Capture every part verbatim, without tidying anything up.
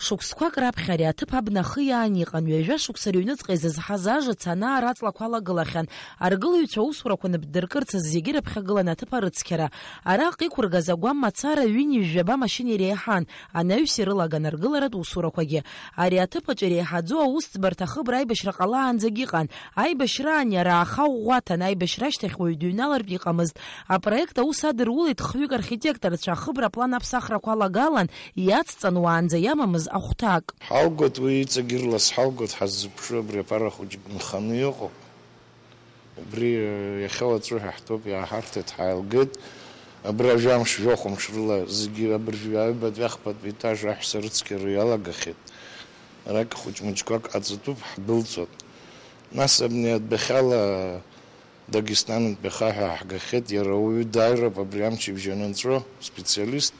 Шықәсқәак раԥхьа ари аҭыԥ абна ахы иаан иҟан, ҩажәа шықәса рыҩныҵҟа изызҳаз ажыц анаар аҵлақәа алагылахьан. Аргылаҩцәа аусурақәа нап дыркырц зегьы рыԥхьагылан аҭыԥ арыцқьара. Араҟа иқәыргаз агәам мацара ҩынҩажәаба машьына иреиҳан, анаҩс ирылаган аргыларатә усурақәагьы. Ари аҭыԥ аҿы иреиҳаӡоу аусӡбарҭа ахыбра аибашьра ҟалаанӡагь иҟан. Аибашьраан иара аха ӷәӷәаҭан, аибашьра ашьҭахь уаҩ дыҩналартә иҟамызт. Апроект аус адырулеит хҩык архитекторцәа, ахыбра аплан аԥсахрақәа алагалан, иацҵан уаанӡа иамамыз ахәҭак. Ҳалгоит, уи иҵегь ирлас ҳалгоит, ҳаззыԥшу абри аԥара хәыҷык нханы иҟоуп. Убри, э, иахьа уаҵәы ҳәа ҳтәоуп, иааҳарҭеит, ҳааилгеит. Абри ажәамш, жәохәымш рыла зегьы абыржәы аҩбатәи ахԥатәи етаж аҳәса рыцқьара иалагахьеит. Арак хәыҷ-мыҷқәак ҟаҵатәуп, ҳдәылҵуан. Нас абни адәахьала Дагестанынтәи ахаҳә ааҳгахьеит, иара ауаҩы дааироуп абри амчыбжь анынҵәо, специалист,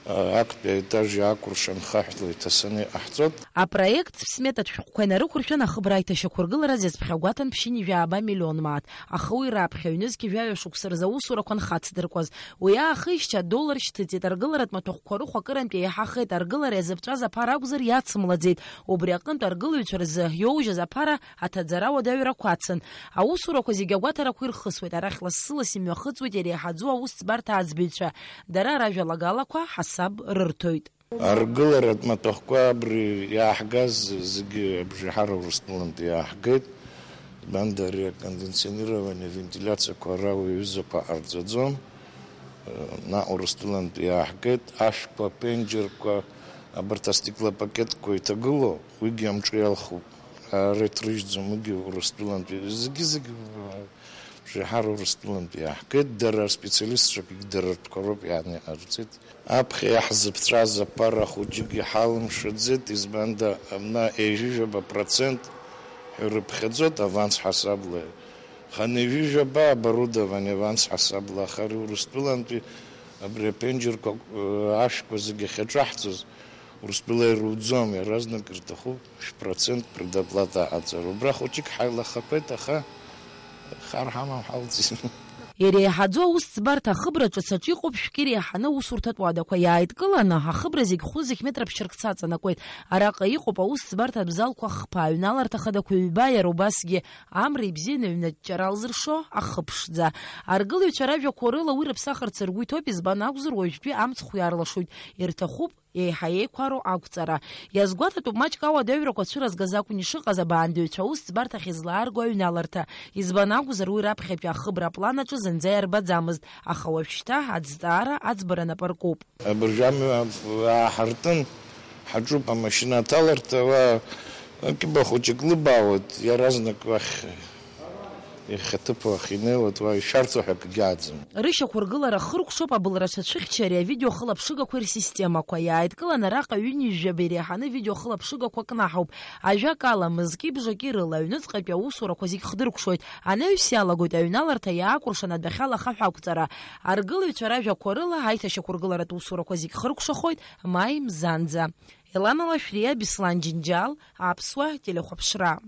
а, актәи аетаж иаакәыршан хаҳәла иҭасаны иҟаҳҵоит. Апроект сметатә шәҟәқәа инарықәыршәан, ахыбра аиҭашьақәыргылара зезԥхьагәаҭан ԥшьынҩажәи жәаба миллион мааҭ, аха уи раԥхьа ҩнызқь жәаҩа шықәса рзы аусурақәа нхацдыркуаз. Уи аахижьҭеи адоллар шьҭыҵит, аргыларатә маҭәахәқәа рыхә акырынтә еиҳахеит, аргылара иазыԥҵәаз аԥара акәзар иацымлаӡеит, убри аҟынтә аргылаҩцәа рзы иоужьыз аԥара аҭаӡара уадаҩрақәа ацын. Аусурақәа зегьы агәаҭарақәа ирхысуеит, арахь лассы-ласс имҩахыҵуеит иреиҳаӡоу аусӡбарҭа аӡбаҩцәа. Дара ражәалагалақәа ҳасаб рырҭоит. Аргыларатә маҭәахәқәа абри иааҳгаз зегьы абжеиҳара Урыстәылантәи иааҳгеит. Избанда ари акондиционирование, вентиляциақәа ара уи аҩызақәа ҟарҵаӡом. Наҟ Урыстәылантәи иааҳгеит. Ашәқәа, аԥенџьырқәа, абарҭ астеклопакетқәа иҭагылоу, уигьы амҿы иалхуп. Ара иҭрыжьӡом, уигьы Урыстәылантәи. Зегьы-зегьы, абжеиҳара Урыстәылантәи иааҳгеит. Дара аспециалистцәагьы дара ртәқәа роуп иааны иҟарҵеит. Аԥхьа иаҳзыԥҵәаз аԥара хәыҷык иҳалымшаӡеит, избанда, абна ҩажәижәаба процент ҳәа ирыԥхьаӡоит аванс ҳасабла. Хынҩажәижәаба оборудование аванс ҳасабла, аха ари Урыстәылантәи абри аԥенџьырқәа, э, ашәқәа зегьы ахьаҿаҳҵоз, Урыстәыла ируӡом, иаразнак ирҭахуп шә-процент предоплата аҟаҵара. Убра хәыҷык ҳаилахақәеит, аха хар ҳамам ҳалҵит. Иреиҳаӡоу аусӡбарҭа ахыбра ҿыц аҿы иҟоуп шәкы иреиҳаны аусурҭатә уадақәа иааидкыланы, ахыбра зегь хәы зегь метра ԥшьыркца аҵанакуеит. Араҟа иҟоуп аусӡбарҭатә залқәа хԥа, аҩналарҭа хадақәа ҩба, иара убасгьы амра ибзианы аҩнаҷҷара алзыршо ахы ԥшӡа. Аргылаҩцәа ражәақәа рыла уи рыԥсахырц ргәы иҭоуп, избан акәзар, уажәтәи амцхә иарлашоит. Ирҭахуп еиҳа еиқәароу ақәҵара. Иазгәаҭатәуп маҷк ауадаҩрақәа цәыразгаз акәын ишыҟаз, абаандаҩцәа аусӡбарҭахь излаарго аҩналарҭа. Избан акәзар, уи раԥхьатәи ахыбра аплан аҿы зынӡа иарбаӡамызт, аха уажәшьҭа аӡҵаара аӡбара напы аркуп. Абыржәы амҩа ааҳартын, ҳаҿуп амашьына аҭаларҭа, уа кьыба хәыҷык лыбаауеит, иаразнак уахь ихаҭыԥуа ахь инеиуеит, уа ишәарҭоу ҳәа акгьы ааӡам. Рышьақәыргылара хыркәшоуп абылра цәыхьчареи авидеохылаԥшыгақәеи рсистемақәа. Иааидкылан араҟа ҩынҩажәижәаба иреиҳаны авидеохылаԥшыгақәа кнаҳауп. Ажәакала, мызки-бжаки рыла аҩныҵҟатәи аусурақәа зегь хдыркәшоит. Анаҩс иалагоит аҩналарҭа иаакәыршан адәахьала ахаҳә ақәҵара. Аргылаҩцәа ражәақәа рыла аиҭашьақәыргыларатә усурақәа зегь хыркәшахоит маи мзанӡа. Елана Лашәриа, Беслан Џьынџьал, Аԥсуа телехәаԥшра.